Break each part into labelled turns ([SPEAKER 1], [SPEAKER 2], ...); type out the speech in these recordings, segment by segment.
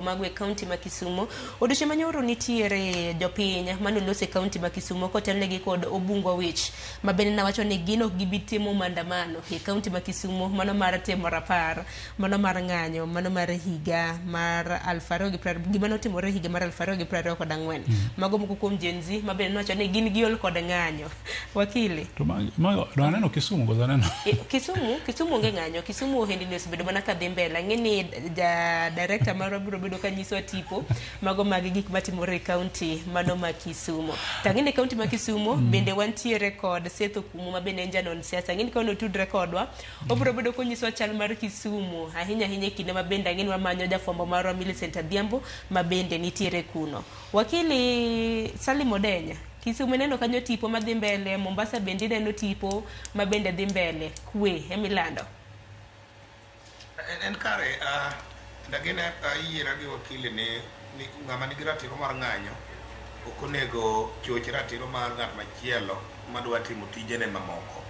[SPEAKER 1] Mago e kaunti ma Kisumo. Odiochieng' manyoro nitiere jopiny manoloso e kaunti ma Kisumo kotelnegi kod Obungo Wich ma bende nawacho ni gin ok gibi timo maandamano e kaunti ma Kisumo mano mar timo rapar mano mar ng'anyo mano mar higa mar 2020 gima notimore higa mar 2024. Mago moko kuom Gen Z ma bende nowacho ni gin giol kod ng'anyo. Wakili.
[SPEAKER 2] To ma do aneno Kisumu koso aneno?
[SPEAKER 1] Kisumu onge ng'anyo. Kisumu ohendni osebedo mana ka dhi mbele. Ang'e ni ja director marwa biro bedo ka nyisowa tipo mago mag gik matimore e kaunti mano ma Kisumu. To ang'e ni kaunti ma Kisumu bende wantiere kod Seth Okumu ma bende en janon siasa. Ang'e ni ka otudre kodwa, obiro bedo konyisowa chal mar Kisumu ahinya ahinya e kinde ma bende ang'e ni wamanyo jafwambo marwa Millicent Adhiambo ma bende nitiere kuno. Wakili Salim Odenya, Kisumu ineno kanyo tipo madhi mbele, Mombasa bende ineno tipo ma bende dhi mbele. Kwe emilando.
[SPEAKER 3] En kare, and again ayiera gi wakili ni ng'ama nigi ratiro mar ng'anyo ok onego choch ratiro mar ng'at machielo madwa timo tijene mamoko.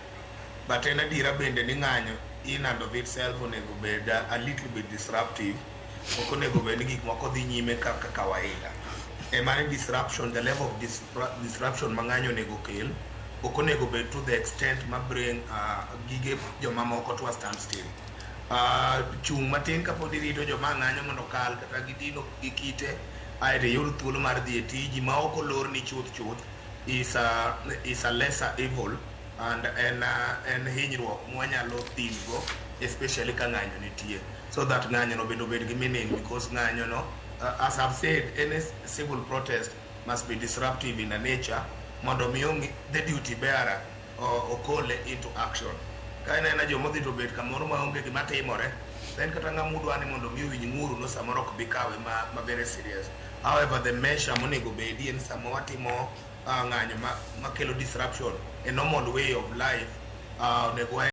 [SPEAKER 3] But en adiera bende ni ng'anyo in and of itself onego bed a little bit disruptive. Ok onego bed ni gik moko dhi nyime kaka kawaida. Ema ni disruption, the level of disruption ma ng'anyo onego kel ok onego bed to the extent ma bring gige jomamoko to a standstill. Chung' matin kapod irito joma ng'anyo mondo okal kata gidino gi kite aeto iyud thuolo mar dhi e tiji ma ok olorni chuth chuth is a lesser evil and en hinyruok mwanyalo deal go, especially ka ng'anyo nitie, so that ng'anyo no bende obed gi meaning, because ng'anyo no, as I've said, any civil protest must be disruptive in a nature mondo mi the duty bearer okole into action. Ka ineno jomodhi to bet kamoro maonge gima timore, then kata ng'ama udwa ni mondo mi owinj ng'uru no samoro ok bi kawe ma very serious. However, the measure monego bedi en sama watimo ng'anyo makelo disruption a normal way of life, onego